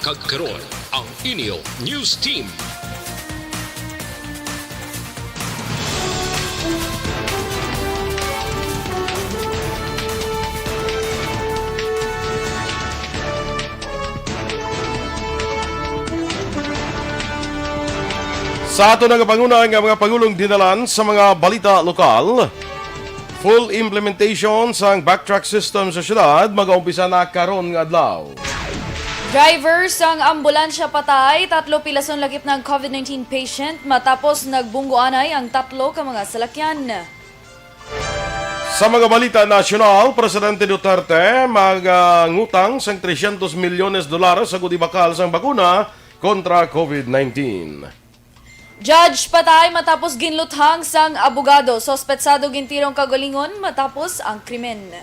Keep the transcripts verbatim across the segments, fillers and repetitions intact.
Kag karon, ang inyo news team. Sa aton nga panguna nga mga pangulong dinalan sa mga balita lokal, full implementation sang backtrack system sa syudad magaumpisa na karon nga adlaw. Driver sang ambulansya patay, tatlo pilason lakip na ang covid nineteen patient matapos nagbunggoanay ang tatlo ka mga salakyan. Sa mga balita nasyonal, Presidente Duterte magangutang sang trescientos milyones dolares sa gudi bakal sang bakuna kontra covid nineteen. Judge patay matapos ginluthang sang abogado. Suspetsado gintirong kaugalingon matapos ang krimen.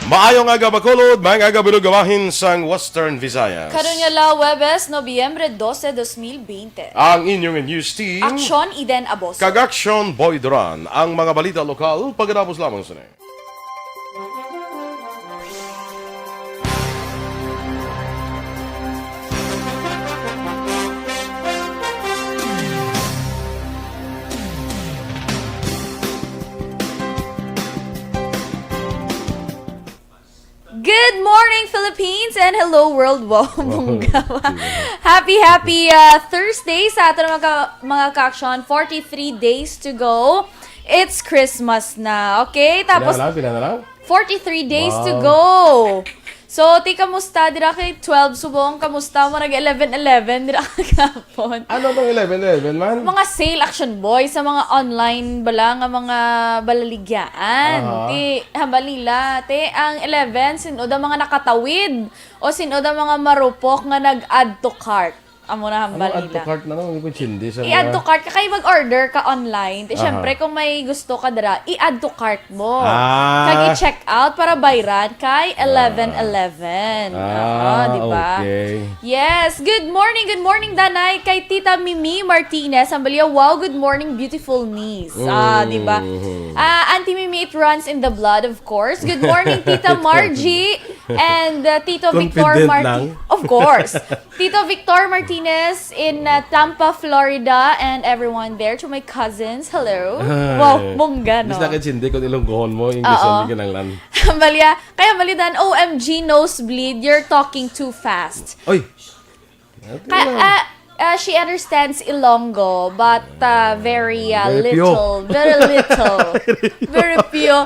Maayong aga, Bacolod, maayong aga, Bilog, bahin sang Western Visayas. Karon nga la Huwebes, Nobyembre dose, dos mil bente. Ang inyong news team, Aksyon, Eden Aboso. Kag Aksyon, Boy Duran. Ang mga balita lokal, pagkatapos lamang sini. Good morning, Philippines, and hello, world. Wow, wow, mungga. Happy, happy uh, Thursday sa aton mga, ka- mga ka-aksyon. Forty-three days to go. It's Christmas na, okay? Tapos, pila na lang? Pila na lang? Forty-three days to go. Wow. So, ti, kamusta dira kay twelve subong? Kamusta mo nag eleven eleven dira kahapon? Ano tong eleven eleven man? Mga sale, Aksyon Boy, sa mga online bala nga mga balaligyaan. Aha. Ti, hambal nila, ti, ang eleven, sin-od ang mga nakatawid o sin-od ang mga marupok nga nag-add to cart. Amo na hambal nila. Ano, add to cart na lang? Hindi ko intindi sa mga... I-add to cart ka, kay mag-order ka online. Ti, aha, syempre, kung may gusto ka dira, i-add to cart mo. Ah. Kag i-check out para bayran kay eleven eleven. Ah. Oo, di ba? Ah, okay. Yes. Good morning, good morning, Danay. Kay Tita Mimi Martinez, hambal niya, "Wow, good morning, beautiful niece." Ah, di ba? Mm. Ah, Auntie Mimi, it runs in the blood, of course. Good morning, Tita Margie and, uh, Tito Victor Confident Marti-, lang. Of course. Tito Victor Martinez in, uh, Tampa, Florida, and everyone there. To my cousins, hello. Ay. Wow, mungga, no? Bis na kay Cindy, kung Ilonggohon mo, English, oo, ang kinahanglan. Hambal niya, kaya hambal niya, Dan, "O M G, nosebleed, you're talking too fast." Oy! Ka-, uh, uh, she understands Ilonggo, but, uh, very, uh, very few, little, very little, very few,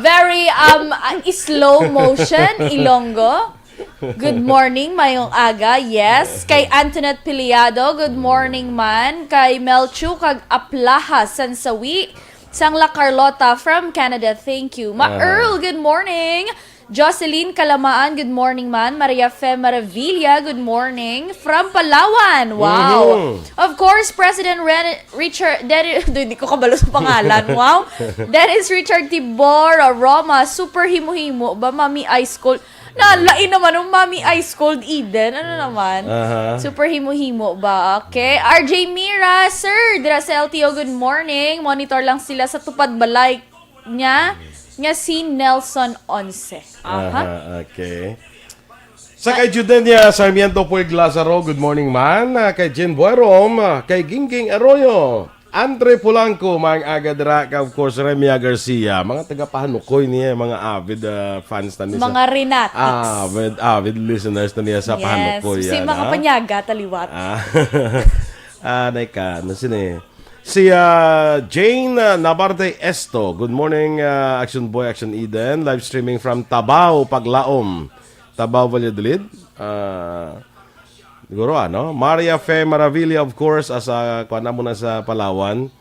very, um, uh, slow motion Ilonggo. Good morning, mayong aga. Yes, kay Antoinette Piliado, good morning man. Kay Melchu kag Aplaha Sansawi, sang La Carlota from Canada. Thank you. Ma Aha. Earl, good morning. Jocelyn Kalamaan, good morning man. Maria Fe Maravilla, good morning. From Palawan. Wow. Mhm. Of course, President Ren-, Richard, Dennis, hindi ko kabalo sa pangalan. Wow. Dennis Richard Tibor, Roma, super himo-himo ba, Mami Ice Cold? Nalain naman ang Mami Ice Cold Eden. Ano naman? Aha. Super himo-himo ba? Okay. R J Mira, sir, dira sa L T O, good morning. Monitor lang sila sa Tupad Balay niya, nga si Nelson Onse. Aha. Aha, okay. Sa kay Judenia Sarmiento Puig Lazaro, good morning man. Ah, kay Jean Buerom, ah, kay Gingging Arroyo. Andre Polanco, maayong aga dira, kag of course, Remia Garcia. Mga taga Pahanukoy niya, mga avid, ah, fans na ni sa... Mga Renatics. Avid, avid listeners na niya sa Pahanukoy. Yes. Si yan, mga ah, Panyaga, taliwat. Ah. Ah, nay ka, ano sini? Si, ah, Jane, ah, Nabarte Esto. Good morning, ah, Action Boy, Action Eden. Live streaming from Tabao, Paglaom. Tabao, Valladolid. Ah, Siguro, ano? Maria Fe Maravilla, of course, asa, kuan na mo na sa Palawan.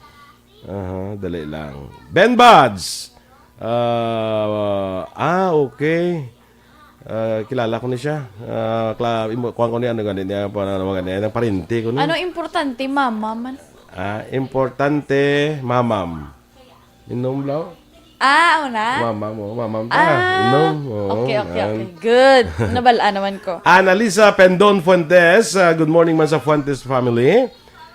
Aha, dali lang. Ben Buds! Ah, ah, okay. Ah, kilala ko ni siya. Ah, kla-, imo, kuan ko ni ano gani niya, pa, ano gani, ang parente ko ni. Ano importante, mama man? Ah, importante, mamam. Inom daw? Ah, una? Mama mo, mama mo. Ah, inom. Oo, okay, okay, yan, okay. Good. Nabal-an naman ko. Annalisa Pendon Fuentes, ah, good morning man sa Fuentes family.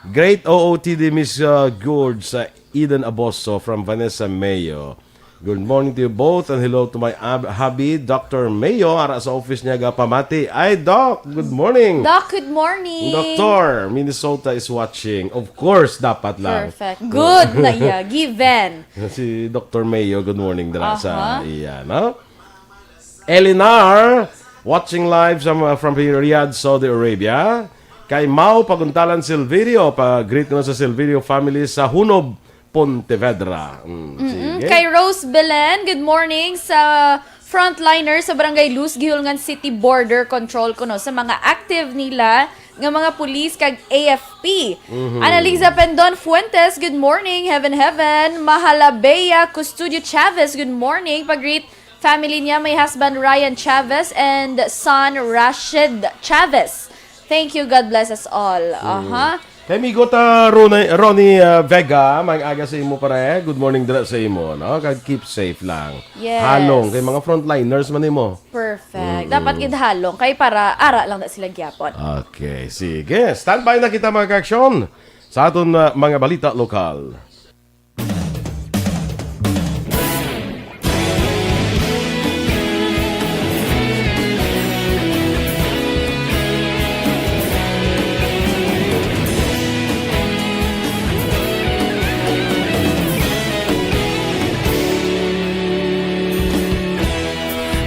Great O O T D, Miss, ah, George, sa Eden Aboso from Vanessa Mayo. Good morning to you both and hello to my ab- hubby, Doctor Mayo, ara sa office niya gapamati. Ay, Doc, good morning. Doc, good morning. Doctor, Minnesota is watching. Of course, dapat lang. Perfect. Good na iya. Given. Si Doctor Mayo, good morning dira sa Aha. iya, no? Elinar, watching live sa, from Riyadh, Saudi Arabia. Kay Mau Paguntalan Silverio, pa-greet ko na sa Silverio family sa Hunob, Pontevedra. Mm, Mm-mm. sige. Kay Rose Belen, good morning sa frontliner sa Barangay Luz, Guihulngan City Border Control kuno sa mga active nila nga mga pulis kag A F P. Mhm. Annalisa Pendon Fuentes, good morning, heaven, heaven. Mahalabea Custodio Chavez, good morning. Pag-greet family niya, my husband Ryan Chavez and son Rashid Chavez. Thank you, God bless us all. Mhm. Aha. Kay migo ta Ronnie, Ronnie, ah, Vega, may aga sa imo pare. Good morning dira sa imo, no? Kag keep safe lang. Yes. Halong kay mga frontliners man nimo. Perfect. Mm-mm. Dapat gid halong kay para ara lang na sila gyapon. Okay, sige. Standby na kita, mga ka-aksyon, sa aton, ah, mga balita lokal.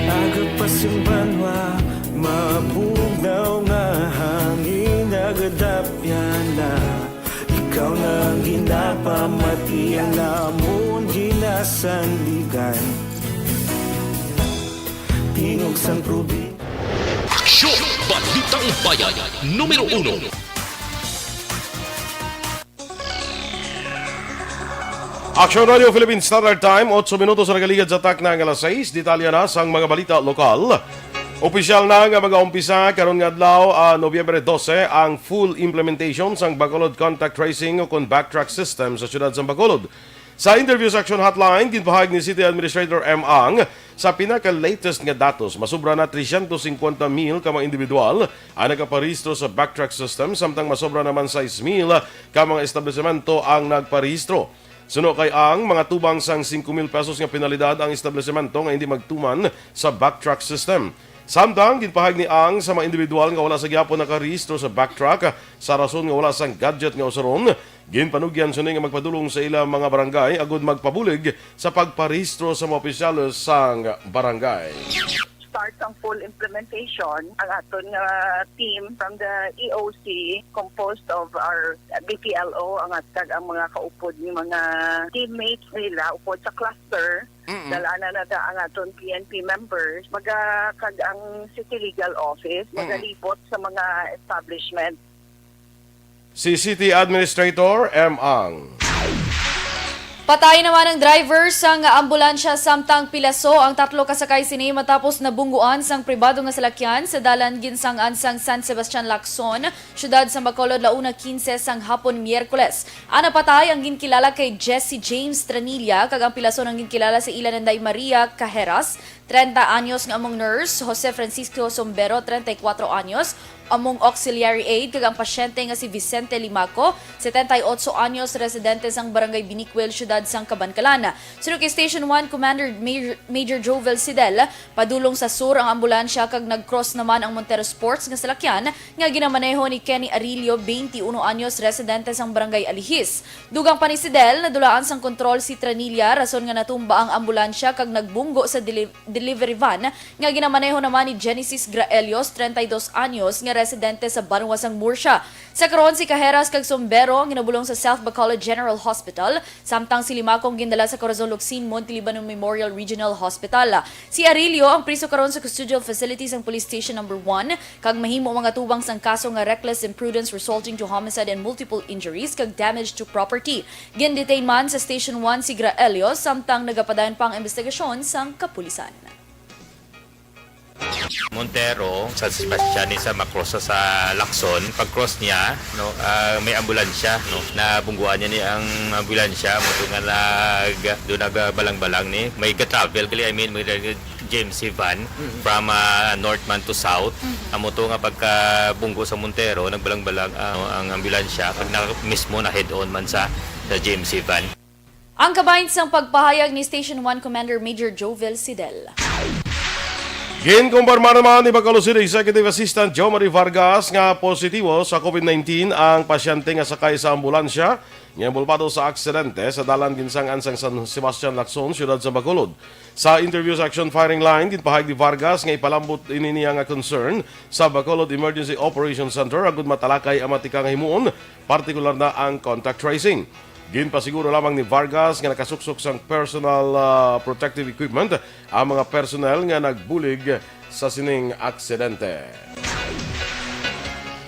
Aga pa sing banwa, mabugnaw nga hangin, nagadapyan na. Ikaw na ang ginapamati, ang amon ginasandigan. Tingog sang probi- Aksyon! Balitang Bayan, numero uno. Aksyon Radio Philippine Standard Time, otso minutos na nagaligad sa takna nga alas sais. Detalye na sang mga balita lokal. Opisyal na nga mag-aumpisa karon nga adlaw, ah, Nobyembre dose, ang full implementation sang Bacolod contact tracing o kon backtrack system sa siyudad sang Bacolod. Sa interview sa Action Hotline, ginpahayag ni City Administrator M. Ang, sa pinaka-latest nga datos, masobra na trescientos cincuenta mil ka mga individual ang nagaparehistro sa backtrack system, samtang masobra naman sais mil ka mga establisemento ang nagparehistro. Suno kay Ang, mga tubang sang singko mil pesos nga penalidad ang establisemento nga hindi magtuman sa backtrack system. Samtang ginpahayag ni Ang, sa mga individual nga wala sa gyapon nakarehistro sa backtrack sa rason nga wala sang gadget nga usaron, ginpanugyan sini nga magpadulong sa ila mga barangay agud magpabulig sa pagparehistro sa mga opisyales sang barangay. Start ang full implementation, ang aton nga team from the E O C, composed of our B P L O, ang at-, kag ang mga kaupod ni mga teammates nila upod sa cluster. Mm-mm. Dala na na ang aton P N P members, maga-, kag ang City Legal Office, Mm-mm. magalibot sa mga establishment. Si City Administrator M. Ang. Patay naman ang driver sang ambulansya, samtang pilaso ang tatlo ka sakay sini matapos nabungguan sang pribado nga salakyan sa dalan ginsang-an sang San Sebastian, Lacson, siyudad sang Bacolod, la una quince sang hapon, Miyerkules. Ang napatay ang ginkilala kay Jesse James Tranilla, kag ang pilason ang ginkilala sa ila nanday Maria Cajeras, treinta anyos, nga among nurse, Jose Francisco Sombero, treinta y cuatro anyos, among auxiliary aid, kag ang pasyente nga si Vicente Limaco, setenta y ocho anyos, residente sang Barangay Binicuil, siyudad sang Kabankalan. Suno kay Station one Commander Major, Major Jovel Sidel, padulong sa sur ang ambulansya kag nag-cross naman ang Montero Sports nga salakyan nga ginamaneho ni Kenny Arillo, twenty-uno anyos, residente sang Barangay Alihis. Dugang pa ni Sidel, nadulaan sang kontrol si Tranilla, rason nga natumba ang ambulansya kag nagbunggo sa deli-, delivery van nga ginamaneho naman ni Genesis Graelios, treinta y dos anyos, nga residente sa banwa sang Murcia. Sa karon, si Cajeras kag Sombero ang ginabulong sa South Bacolod General Hospital, samtang si Limaco ang gindala sa Corazon Locsin Montelibano Memorial Regional Hospital. Si Arillo ang priso karon sa custodial facility sang Police Station Number One, kag mahimo ang mga tubang sang kaso nga reckless imprudence resulting to homicide and multiple injuries kag damage to property. Gin-detain man sa Station One si Graelios, samtang nagapadayon pa ang imbestigasyon sang kapulisan. Montero, San Sebastian, sa makrosa sa Lacson. Pag-cross niya, no, ah, may ambulansya, no, nabungguan niya ni ang ambulansya, mo to nga nag-, do nagbalang-balang ni. May ga-travel, gali, I mean, may G M C van Mm. from, ah, north man to south. Mm. Amo to nga pagkabunggo sa Montero, nagbalang-balang, ah, ang ambulansya, pag na, mismo na head-on man sa, sa G M C van. Ang kabahin sang pagpahayag ni Station one Commander Major Jovel Sidel. Ginkumpirma naman ni Bacolod City Executive Assistant Jo Marie Vargas nga positibo sa COVID nineteen ang pasyente nga sakay sa ambulansya nga inbolbado sa aksidente sa dalan ginsang-an sang San Sebastian Lacson, siyudad sa Bacolod. Sa interview sa Action Firing Line, ginpahayag ni Vargas nga ipalambot ini niya nga concern sa Bacolod Emergency Operations Center agud matalakay ang matika nga himuon, partikular na ang contact tracing. Ginpasiguro lamang ni Vargas nga nakasuksok sang personal, ah, protective equipment ang mga personnel nga nagbulig sa sining aksidente.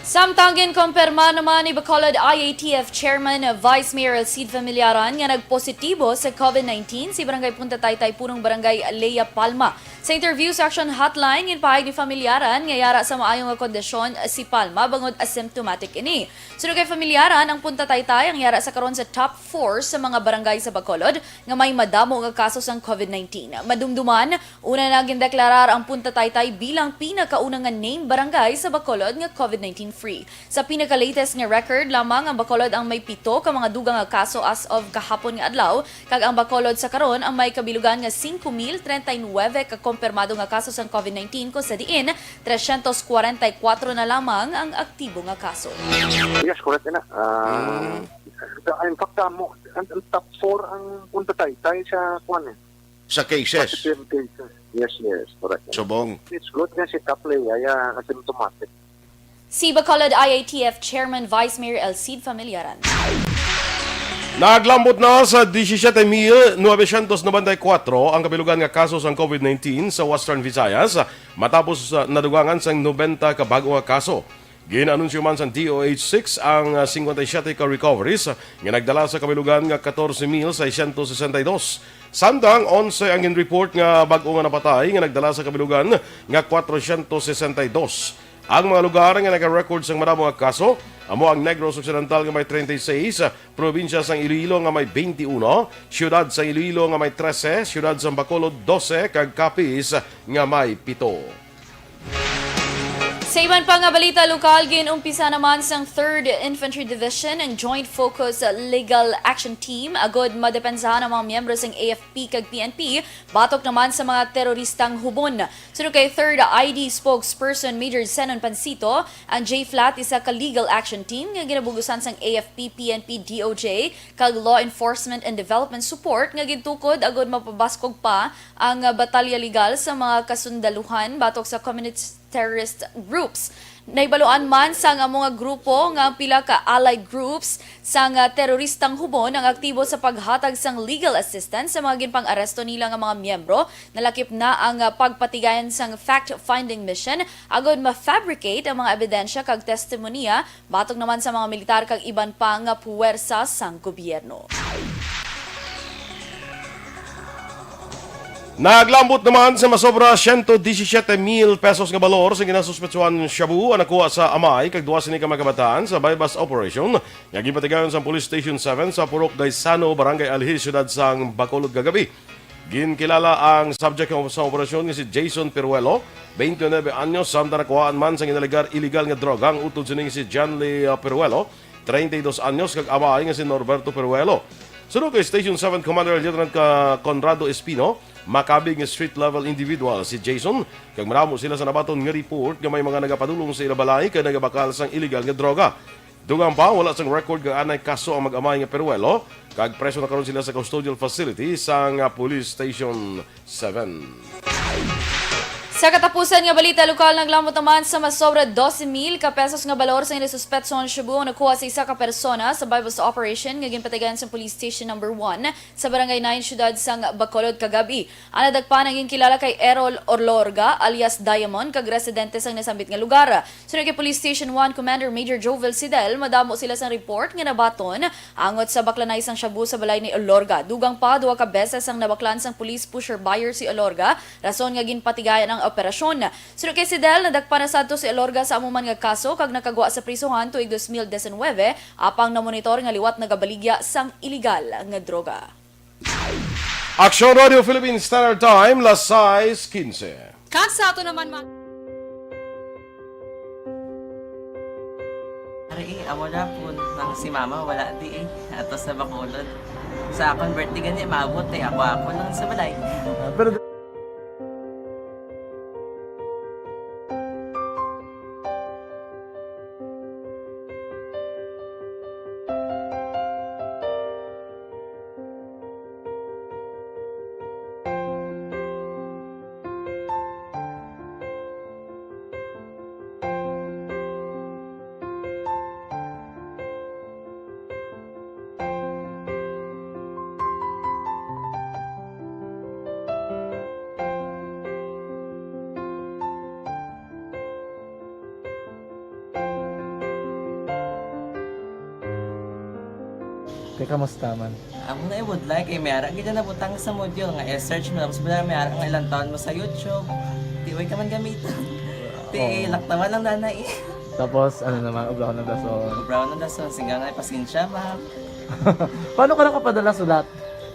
Samtang ginkumpirma naman ni Bacolod I A T F Chairman Vice Mayor Elcid Familiaran nga nagpositibo sa COVID nineteen si Barangay Punta Taytay Punong Barangay Lea Palma. Sa interview sa Action Hotline, ginpahayag ni Familiaran nga yara sa maayo nga kondisyon si Palma bangod asymptomatic ini. Suno kay Familiaran, ang Punta Taytay ang yara sa karon sa top four sa mga barangay sa Bacolod nga may madamo nga kaso sang COVID nineteen. Madumduman, una na gindeklarar ang Punta Taytay bilang pinakauna nga named barangay sa Bacolod nga COVID nineteen free. Sa pinaka-latest nga record lamang, ang Bacolod ang may pito ka mga dugang nga kaso as of kahapon nga adlaw, kag ang Bacolod sa karon ang may kabilugan nga singko mil treinta y nuebe ka kompirmado nga kaso sang COVID nineteen, kung sa diin tresyentos kwarenta y kuwatro na lamang ang aktibo nga kaso. Yes, correct na. Ah, Mm. In fact, amo, ang, ang top four ang Punta Taytay sa kuwan eh. Sa cases? Positive cases. Yes, yes, correct. Subong. It's good nga si Kaplay, ay, ah, asymptomatic. Si Bacolod I A T F Chairman Vice Mayor Elcid Familiaran. Naglambot na sa disisyete mil novecientos nobenta y kuwatro ang kabilugan nga kaso sang COVID nineteen sa Western Visayas, matapos, ah, nadugangan sang nobenta ka bag-o nga kaso. Gin-anunsyo man sang D O H six ang, ah, singkwenta y siyete ka recoveries, ah, nga nagdala sa kabilugan nga katorse mil seiscientos sesenta y dos. Samtang onse ang gin-report nga bag-o nga napatay, nga nagdala sa kabilugan nga kwatrocientos sesenta y dos. Ang mga lugar nga naka-record sang madamo nga kaso amo ang Negros Occidental nga may treinta y seis, probinsya sang Iloilo nga may twenty-one, siyudad sang Iloilo nga may trese, siyudad sang Bacolod dose, kag Capiz nga may pito. Sa iban pa nga balita lokal, gin-umpisa naman sang Third Infantry Division ang Joint Focus Legal Action Team agud madepensahan ang mga miyembro sang A F P kag P N P batok naman sa mga teroristang hubon. Suno kay Third I D spokesperson Major Zenon Pancito, ang J flat isa ka legal action team nga ginabugusan sang A F P, P N P, D O J, kag Law Enforcement and Development Support nga gintukod agud mapabaskog pa ang, ah, batalya legal sa mga kasundaluhan batok sa communist terrorist groups. Nahibaluan man sang amo nga grupo nga ang pila ka allied groups sang, ah, teroristang hubon ang aktibo sa paghatag sang legal assistance sa mga ginpang-aresto nila nga mga miyembro. Nalakip na ang, ah, pagpatigayon sang fact-finding mission agud ma-fabricate ang mga ebidensya kag testimonya batok naman sa mga militar kag iban pa nga puwersa sang gobyerno. Naglambot naman sa masobra siyento disisiete mil pesos nga balor sa ginasuspetsuhan shabu ang nakuha sa amay kag duha sini ka mga kabataan sa buy-bust operation nga ginpatigayon sa Police Station seven sa Purok Gaisano, Barangay Alhi, siyudad sang Bacolod kagabi. Ginkilala ang subject sa operasyon nga si Jason Piruelo, twenty-nine anyos, samtang nakuhaan man sang inalegar iligal nga droga ang utod sini nga si Janley, ah, Piruelo, treinta y dos anyos, kag amay nga si Norberto Piruelo. Suno kay Station seven Commander Lieutenant ka Conrado Espino, makabig nga street-level individual si Jason, kag madamo sila sa nabaton nga report nga may mga nagapadulong sa ila balay kag nagabakal sang iligal nga droga. Dugang pa, wala sang record nga anay kaso ang mag-amay nga Peruelo, kag preso na karon sila sa custodial facility sang, ah, Police Station seven. Sa katapusan nga balita lokal, naglamot naman sa masobra dose mil ka pesos nga balor sa ginasuspetsuhang shabu ang nakuha sa isa ka persona sa buy-bust operation nga ginpatigayon sa Police Station Number One sa Barangay Nine, siyudad sang Bacolod kagabi. Ang nadakpan ang ginkilala kay Errol Olorga alias Diamond, kag residente sang nasambit nga lugar. Suno kay Police Station One Commander Major Jovel Sidel, madamo sila sang report nga nabaton angot sa baklanay sang shabu sa balay ni Olorga. Dugang pa, duha ka beses ang nabaklan sang police pusher buyer si Olorga, rason nga ginpatigayan ang operasyon. Suno kay Sidel, nadakpan na sadto si Olorga sa amo man nga kaso kag nakagwa sa prisuhan tuig dos mil diecinuebe, apang namonitor nga liwat nagabaligya sang iligal nga droga. Aksyon Radio Philippines Standard Time, las sais quince. Kag sa ato naman, ma- Ari, eh, amo na po nang si Mama, wala di eh. Ato sa Bacolod. Sa akon birthday gani, maabot eh. Ako, ako lang sa balay. Ah, pero Kay kamusta man? Amo na, I would like, eh, may ara gid na nabutang sa module nga i-search mo, tapos wala, may ara nga ilang taon mo sa YouTube. Di, way ka man gamitan. Di, Oo. Laktawan lang na na eh. Tapos, ano naman, ubraw ng dason. Ubraw ng dason, singga nga, pasensya, ma'am. Paano ka nakapadala sulat?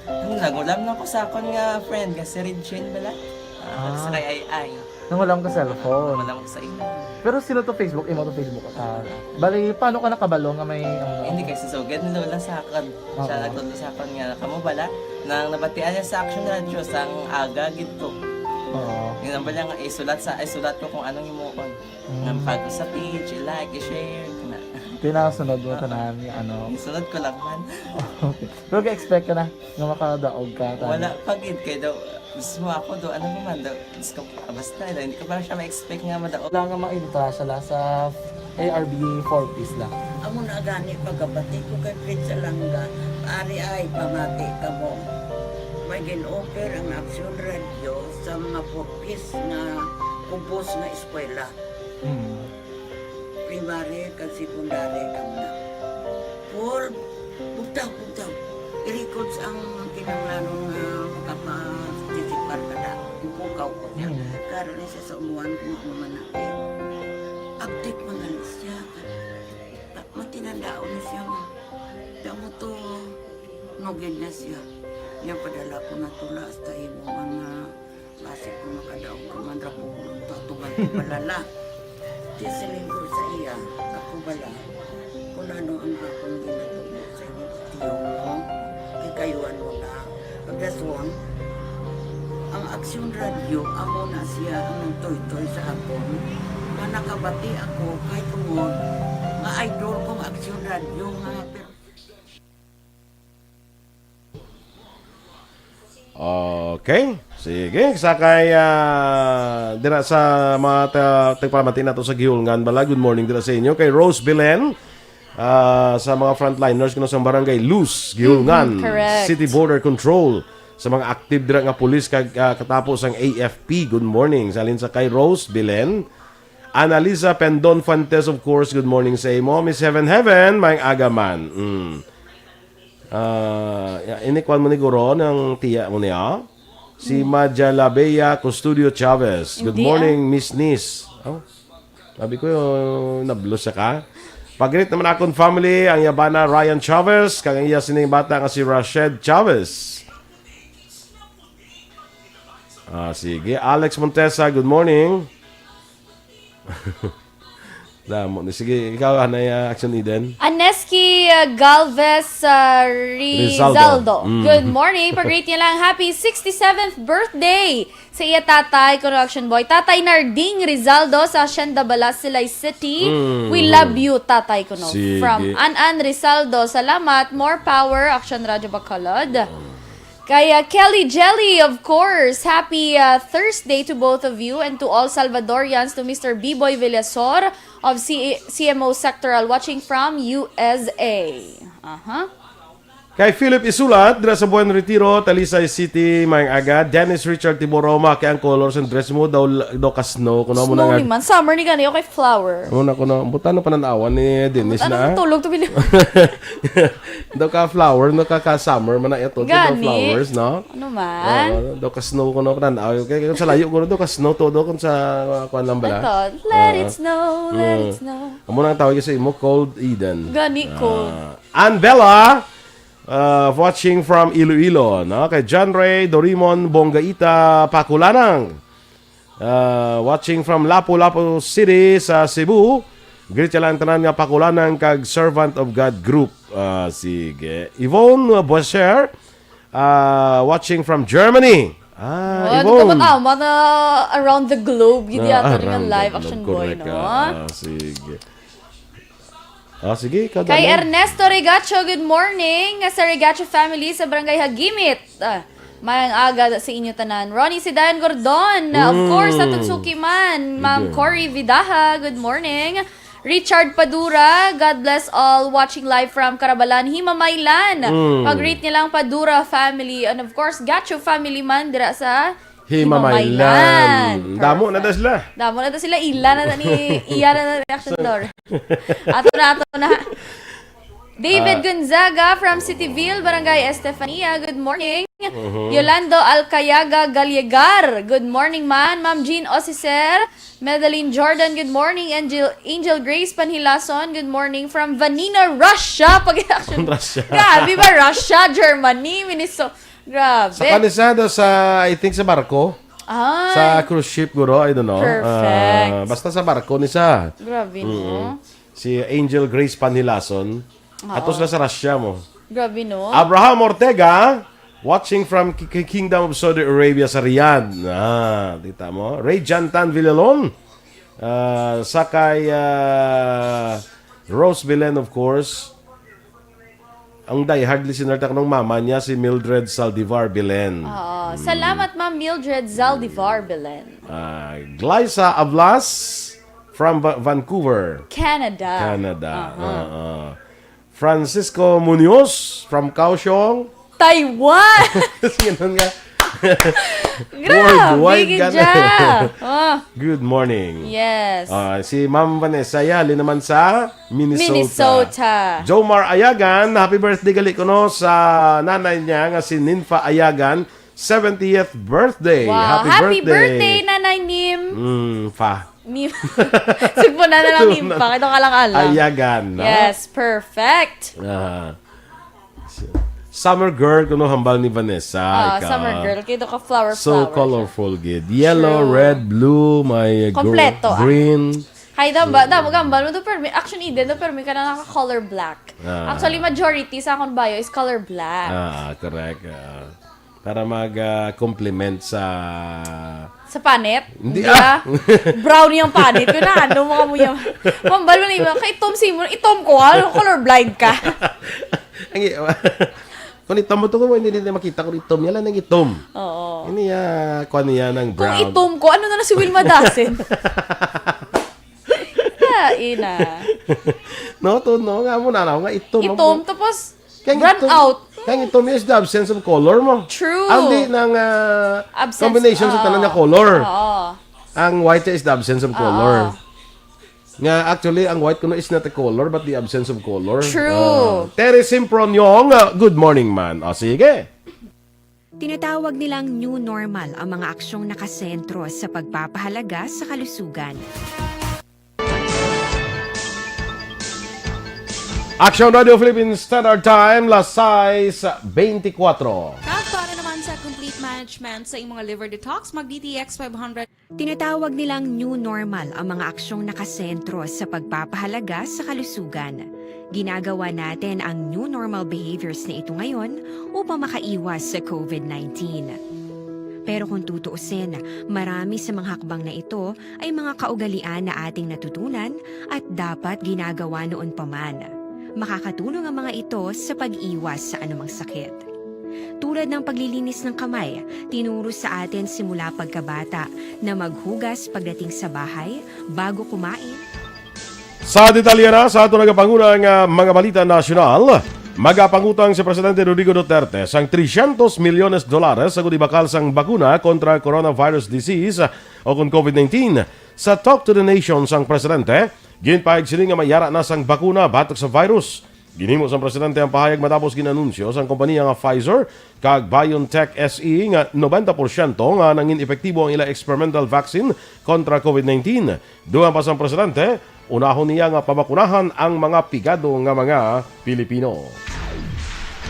Ano, nagulam lang ko sa akon nga friend, nga si Regine bala. Ah, Ah. Sa kay Ay Ay. Nangulam ka cellphone. Wala ko sa imo. Pero sino to Facebook? Imo to Facebook? Ah, bali, paano ka nakabalo nga may, ano? Hindi kay si Sugad ni Lola sa akon. Siya Oo. Nagtudlo sa akon nga, kamo bala, nang nabatian niya sa Action Radio, sang aga gid ko. Oo. Yun ang bala nga, isulat sa, isulat ko kung anong imuon. Mm. Nga pag sa page, i-like, i-share, na. Tinasunod mo Oo. Tanan, ano? Isunod ko lang man. Okay. Pero ka-expect ka na nga makadaog ka, tanan? Wala pa gid, kay daw, mismo ako daw, ano naman daw, Diyos ko, ah, basta, daw, hindi ko pa siya ma-expect nga madaog. Wala nga ma-entra siya la sa A R B four Ps la. Amo na gani, pagkabati ko kay Fritz Alanga, ari ay, pamati ka mo. May gin-offer ang Action Radio sa mga four Ps nga kubos nga eskwela. Mm. Primary kag secondary kamo na. For, bugtaw, bugtaw. I-records ang kinahanglanon nga makaparticipar ka na. Ipukaw ko niya. Mm. Karon ni siya sa umuan kung ano man na. Update man gali siya. Ta-, matinandaon na siya nga. Damo to, nugid na siya. Niya padala ko na tula hasta imo nga Basi ko makadaog ka man ra ko, tatuman ko balala. Di siling ko sa iya, ako bala, kung ano ang akong ginatubo sa inyo, tiyo mo, kay kayuan mo na. Pagdason, ang Aksyon Radio, amo na siya ang nagtoytoy sa akon, nga nakabati ako kay tungod nga idol kong Aksyon Radio nga per- Okay. Sige, sa kay, ah, dira sa mga ta-, tagpamati nato sa Gihulngan bala, good morning dira sa inyo. Kay Rose Belen, ah, sa mga frontliners kuno sa Barangay Luz, Gihulngan, Mhm, correct. City Border Control, sa mga active dira nga pulis kag, ah, katapo sang A F P. Good morning. Salin sa kay Rose Belen. Annalisa Pendon Fuentes, of course, good morning sa imo. Miss Heaven Heaven, maayong aga man. Mm. Ah, ya-, ini kuwan mo ni guro, nang tiya mo niya? Si Mm. Majalabea Custodio Chavez. Good Hindi, morning, ah. Miss Nis. Oh, sabi ko, nablos siya ka. Pag-greet naman akong family, ang yabana Ryan Chavez, kag ang iya sining bata nga si Rashed Chavez. Ah, sige. Alex Montesa, good morning. Damo ni. Sige, ikaw, anay, ah, Action Eden. Aneski, ah, Galvez, ah, Rizaldo. Rizaldo. Mm. Good morning. Pag-greet niya lang, happy sixty-seventh birthday sa iya tatay, kuno Action Boy. Tatay Narding Rizaldo sa Hacienda Balasilay City. Mm. We love you, tatay, kuno. Sige. From An An Rizaldo. Salamat. More power, Action Radio Bacolod. Mm. Kay, uh, Kelly Jelly, of course, happy, uh, Thursday to both of you and to all Salvadorians, to Mister B-Boy Villasor of C-, C M O Sectoral, watching from U S A. Aha. Kay Philip Isulat, dira sa Buen Retiro, Talisay City, maayong aga. Dennis Richard Tiboroma, kay ang color sa dress mo daw, daw ka snow. Kuno mo Snow na nga ni man. Summer ni gani, okay, flower. Amo na kuno. Butano pa nanawan ni Dennis Ano na. Tulog to, Billy? Daw ka flower, no, ka, ka summer man na ito, daw Gani. Flowers, no? Ano man? Oo, daw ka snow ko, no, kan-, ah, kay, kay sa layo ko, daw ka snow to, daw kung sa, ah, kuwan lang bala. Ito, let it Ah. snow, let it Mm. snow. Amo nang tawag sa imo, Cold Eden. Gani, cold. Ah, Ann Bella, ah, watching from Iloilo, no? Kay John Ray Dorimon Bongaita Pakulanang. Ah, watching from Lapu-Lapu City sa Cebu. Greet siya lang tanan nga Pakulanang kag Servant of God Group. Ah, sige. Yvonne, uh, Boisher, Ah, watching from Germany. Ah, Oh, Ibon. Di ka ba tama na around the globe? Gid Na yata nga around the live globe, action boy, correct, no? Ah, sige. Ah, sige, ikaw, Kay Dalan. Ernesto Regacho, good morning. Sa Regacho family sa Barangay Hagimit. Ah, mayang aga sa inyo tanan. Ronnie Sidayan Gordon, of Mm. course, atong suki man. Ma'am Sige. Cory Vidaha, good morning. Richard Padura, God bless all. Watching live from Carabalan, Himamaylan. Mm. Pag-greet niya lang Padura family. And of course, Gacho family man dira sa Himamaylan. Himamaylan. Damo na Perfect. da sila. Damo na da sila. Ila na ni, iya na na reaction door. Ato na, ato na. David Ah. Gonzaga from Cityville, Barangay Estefania. Good morning. Mhm. Yolando Alcayaga Gallegar. Good morning, man. Ma'am Jean Osicer. Madeline Jordan, good morning. Angel, Angel Grace Panhilason, good morning. From Vanina, Russia. Pag-action. Russia. Grabe ba? Russia, Germany, Minnesota. Grabe. Sa kanisa do sa, I think, sa barko. Ah. Sa cruise ship, guro, I don't know. Perfect. Ah, basta sa barko ni sa. Grabe, no? Mm-mm. Si Angel Grace Panhilason. Oo. Ato sila sa Russia mo. Grabe, no? Abraham Ortega, watching from K-, K-, Kingdom of Saudi Arabia sa Riyadh. Ah, kita mo? Ray Jantan Villalon. Ah, sa kay, ah, Rose Belen, of course. Ang diehard listener ta kanong mama niya, si Mildred Saldivar Belen. Oo. Mm. Salamat, Ma'am Mildred Saldivar Belen. Ah, Glyza Ablas from Va-, Vancouver, Canada. Canada. Aha. Oo. Francisco Munoz from Kaohsiung. Taiwan! Ganun nga. Grabe, Worldwide gid ka na. siya. Oh. Good morning. Yes. Ah, si Ma'am Vanessa Yali naman sa Minnesota. Minnesota. Jomar Ayagan, happy birthday gali kuno sa nanay niya nga si Ninfa Ayagan, seventieth birthday. Wow. Happy Happy birthday. birthday, Nanay Nim. Mm, fa. Nim. Sugpo na na lang Nim pa. Ito ka lang alam. Ayagan, no? Yes, perfect. Ah. Summer girl, kuno hambal ni Vanessa. Ah, ikaw. Summer girl. Kaya ka flower, So flower. colorful, gid. Yellow, True. red, blue, may gr-, Kompleto, ah. green. Hay, damba, damo, gambal mo to, permi. Actually, hindi, no, permi ka na naka-color black. Ah. Actually, majority sa akong bio is color black. Ah, correct. Ah. Para mag, ah, complement sa Sa panit? Hindi, Hindi, ah. ah. Brown yung panit. Kung na, ano mo ka mo yung, mambal mo na yung, kay itom si mo, itom ko, ah, color blind ka. Ang i-, kung itom mo to, kung hindi nila makita kung itom, yan lang ang itom. Oo. Ini, ah, kuha niya ng Kung brown. itom ko, ano na lang si Wilma Dasen? Ah, ina. No, to, no, nga mo na, nga itom. Itom, tapos Kaya brownout. itom, kaya itom is the absence of color mo. True. Ang di ng, ah, Absence, combination sa oo. tanan nga color. Oo. Ang white is the absence of Oo. color. Nga, actually, ang white kuno is not a color, but the absence of color. True. Ah, Terry Simproniong, ah, good morning, man. O, sige. Tinatawag nilang new normal ang mga aksyong nakasentro sa pagpapahalaga sa kalusugan. Action Radio Philippines Standard Time, las sais beintikwatro. Kag para naman sa complete management sa imong liver detox, mag D T X five hundred. Tinatawag nilang new normal ang mga aksyong nakasentro sa pagpapahalaga sa kalusugan. Ginagawa natin ang new normal behaviors na ito ngayon upang makaiwas sa covid nineteen. Pero kung tutuusin, marami sa mga hakbang na ito ay mga kaugalian na ating natutunan at dapat ginagawa noon pa man. Makakatulong ang mga ito sa pag-iwas sa anumang sakit. Tulad ng paglilinis ng kamay, tinuro sa atin simula pagkabata na maghugas pagdating sa bahay, bago kumain, Sa detalye na, sa ato nagapanguna nga mga balita nasyonal, magapangutang si Presidente Rodrigo Duterte sang trescientos milyones dolares sa ibakal sang bakuna kontra coronavirus disease o kon covid nineteen. Sa Talk to the Nation sang Presidente, ginpahayag sini nga may yara na sang bakuna batok sa virus. Ginhimo sang Presidente ang pahayag matapos gin-anunsyo sang kompanya nga Pfizer kag BioNTech S E nga nobenta porsyento nga nangin epektibo ang ila experimental vaccine kontra covid nineteen. Dugang pa sang Presidente, unahon niya nga pabakunahan ang mga pigado nga mga Pilipino.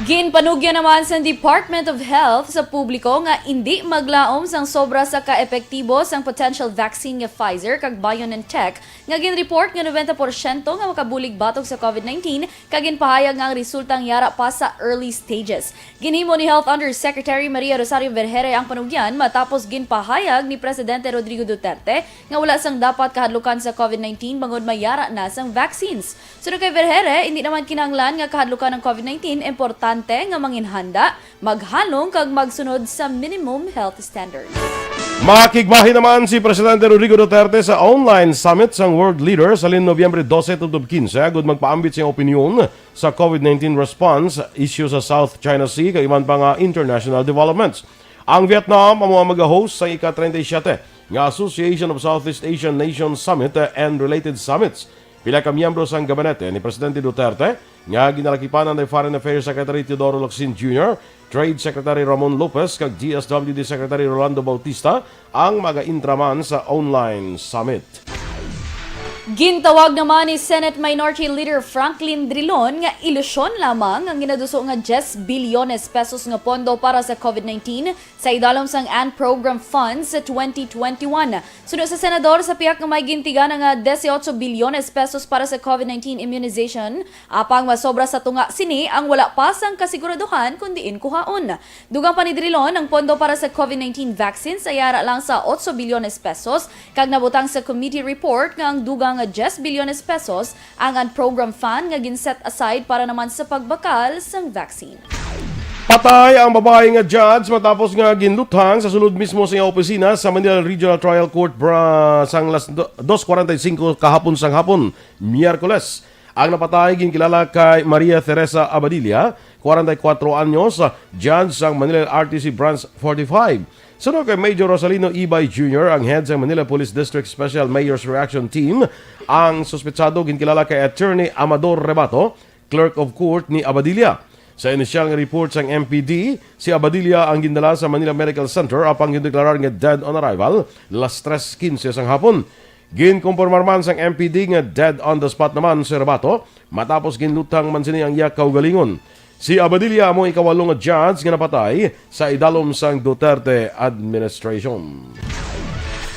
Ginpanugyan naman sang Department of Health sa publiko nga indi maglaom sang sobra sa kaepektibo sang potential vaccine nga Pfizer kag BioNTech nga ginreport nga nobenta porsyento nga makabulig batok sa COVID nineteen, kag ginpahayag nga ang resulta ang yara pa sa early stages. Ginhimo ni Health Undersecretary Maria Rosario Vergeire ang panugyan matapos ginpahayag ni Presidente Rodrigo Duterte nga wala sang dapat kahadlukan sa COVID nineteen bangod may yara na sang vaccines. Suno kay Vergeire, hindi naman kinahanglan nga kahadlukan ang COVID nineteen, importante nga manginhanda, maghalong kag magsunod sa minimum health standards. Makigbahin naman si Presidente Rodrigo Duterte sa online summit sang world leaders halin Nobyembre dose tubtob kinse, agud magpaambit siyang opinyon sa COVID nineteen response, issue sa South China Sea, kag iban pa nga international developments. Ang Vietnam amo ang mag-host sa ika-treinta y siete nga Association of Southeast Asian Nations Summit and related summits. Pila ka miyembro sang gabinete ni Presidente Duterte nga ginalakipan ni Foreign Affairs Secretary Teodoro Locsin Junior, Trade Secretary Ramon Lopez, kag D S W D Secretary Rolando Bautista ang mag-intra man sa online summit. Gintawag naman ni Senate Minority Leader Franklin Drilon nga ilusyon lamang ang ginaduso nga diyes bilyones pesos nga pondo para sa COVID nineteen sa idalom sang Unprogrammed Funds sa twenty twenty-one. Suno sa senador, sa pihak nga may gintigana nga dieciocho bilyones pesos para sa COVID nineteen immunization, apang masobra sa tunga sini ang wala pa sang kasiguraduhan kon diin kuhaon. Dugang pa ni Drilon, ang pondo para sa COVID nineteen vaccines ay ara lang sa otso bilyones pesos, kag nabutang sa committee report nga ang dugang nga diyes bilyones pesos ang unprogrammed fund nga gin-set aside para naman sa pagbakal sang vaccine. Patay ang babayi nga judge matapos nga ginluthang sa sulod mismo sa iyang opisina sa Manila Regional Trial Court bra sang las do-, dos cuarenta y cinco kahapon sang hapon, Miyerkules. Ang napatay ginkilala kay Maria Teresa Abadilla, kwarenta y kuwatro anyos, judge sang Manila R T C Branch forty-five. Suno kay Major Rosalino Ibay Junior, ang head sang Manila Police District Special Mayor's Reaction Team, ang suspetsado ginkilala kay Attorney Amador Rebato, Clerk of Court ni Abadilla. Sa inisyal nga report sang M P D, si Abadilla ang gindala sa Manila Medical Center apang gindeklarar nga dead on arrival las tres quince sang hapon. Ginkompormar man sang M P D nga dead on the spot naman si Rebato matapos ginluthang man sini ang iya kaugalingon. Si Abadilla amo ang ikawalo nga judge nga napatay sa idalom sang Duterte administration.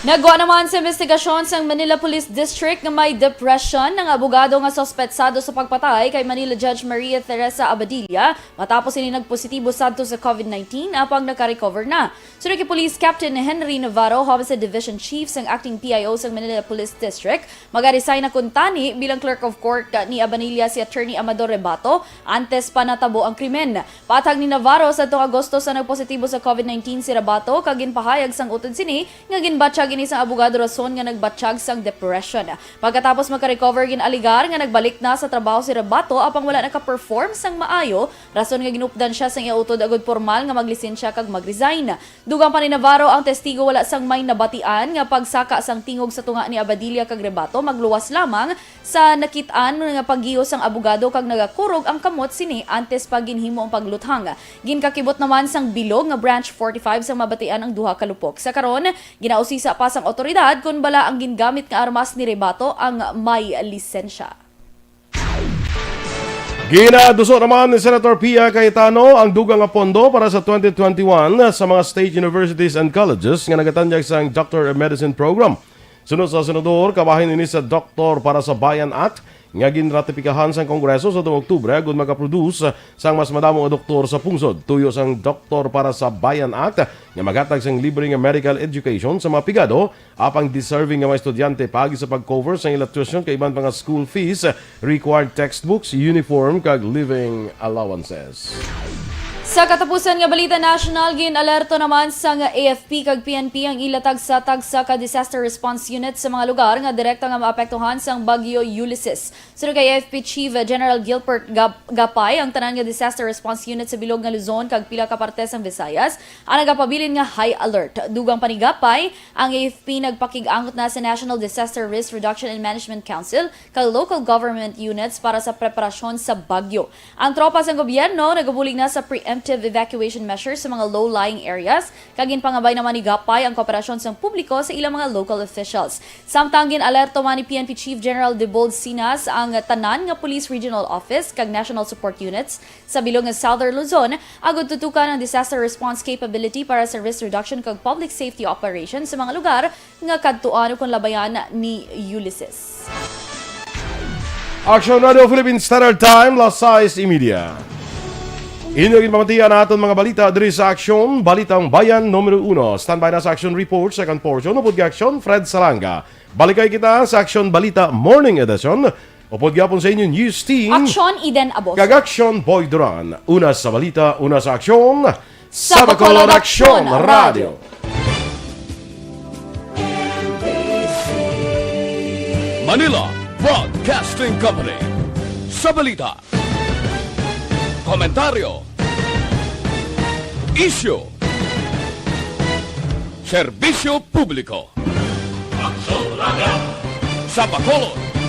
Nagwa naman sa investigasyon sang Manila Police District nga may depression ang abogado nga suspetsado sa pagpatay kay Manila Judge Maria Teresa Abadilla matapos ini nagpositibo sadto sa COVID nineteen apang nakarecover na. Suno kay Police Captain Henry Navarro, Homicide Division Chief sang Acting P I O sang Manila Police District, magaresign na kuntani bilang Clerk of Court ni Abadilla si Attorney Amador Rebato antes pa natabo ang krimen. Paathag ni Navarro, sadtong Agosto sa nagpositibo sa COVID nineteen si Rebato kag ginpahayag sang utod sini nga ginbatyag ini sang abogado rason nga nagbatyag sang depression. Pagkatapos makarecover, gin-alegar nga nagbalik na sa trabaho si Rebato apang wala naka-perform sang maayo, rason nga ginupdan sia sang iya utod agud pormal nga maglisensya kag mag-resign. Dugang pa ni Navarro, ang testigo wala sang may nabatian nga pagsaka sang tingog sa tunga ni Abadilla kag Rebato, magluwas lamang sa nakit-an nga paggiyo sang abogado kag nagakurog ang kamot sini antes pa ginhimo ang pagluthang. Ginkakibot naman sang bilog nga Branch forty-five sang mabatian ang duha ka lupok. Sa karon, ginausisa pa sang awtoridad kon bala ang gingamit nga armas ni Rebato ang may lisensya. Ginaduso naman ni Senator Pia Cayetano ang dugang nga pondo para sa twenty twenty-one sa mga state universities and colleges nga nagatanyag sang Doctor of Medicine program. Suno sa senador, kabahin ini sa Doktor para sa Bayan Act nga ginratipikahan sang Kongreso sa tuong Oktubre, agud makaproduce sang mas madamo nga doktor sa pungsod. Tuyo sang Doktor para sa Bayan Act nga maghatag sang libre nga medical education sa mga pigado, apang deserving nga mga estudyante paagi sa pag-cover sang ila tuition kag iban pa nga school fees, required textbooks, uniform, kag living allowances. Sa katapusan nga balita nasyonal, gin-alerto naman sang A F P kag P N P ang ila tagsa-tagsa ka disaster response unit sa mga lugar nga direkta nga maapektuhan sang Bagyo Ulysses. Suno kay A F P Chief General Gilbert Gap-, Gapay, ang tanan nga disaster response unit sa bilog nga Luzon kag pila ka parte sang Visayas ang nagapabilin nga high alert. Dugang pa ni Gapay, ang A F P nagpakig-angot na sa National Disaster Risk Reduction and Management Council kag local government units para sa preparasyon sa bagyo. Ang tropa sang gobyerno nagabulig na sa preemptive preventive evacuation measures sa mga low-lying areas, kag ginpangabay naman ni Gapay ang kooperasyon sang publiko sa ilang mga local officials. Samtang gin-alerto man ni P N P Chief General Debold Sinas ang tanan nga Police Regional Office kag National Support Units sa bilog nga Southern Luzon agud tutukan ang disaster response capability para sa risk reduction kag public safety operation sa mga lugar nga kadtuan ukon labayan ni Ulysses. Action Radio Philippine Standard Time, las sais y media. Inyo ginpamatian ang aton mga balita diri sa Aksyon, Balitang Bayan numero uno. Standby na sa Action Report, second portion, upod kay Aksyon Fred Salanga. Balikay kita sa Aksyon Balita Morning Edition, upod gyapon sa inyong news team. Aksyon Eden Aboso. Kag Aksyon Boy Duran. Una sa balita, una sa aksyon. Sa Bacolod Aksyon Radio. Manila Broadcasting Company. Sa balita, komentaryo, isyu, serbisyo publiko. Sa Bacolod,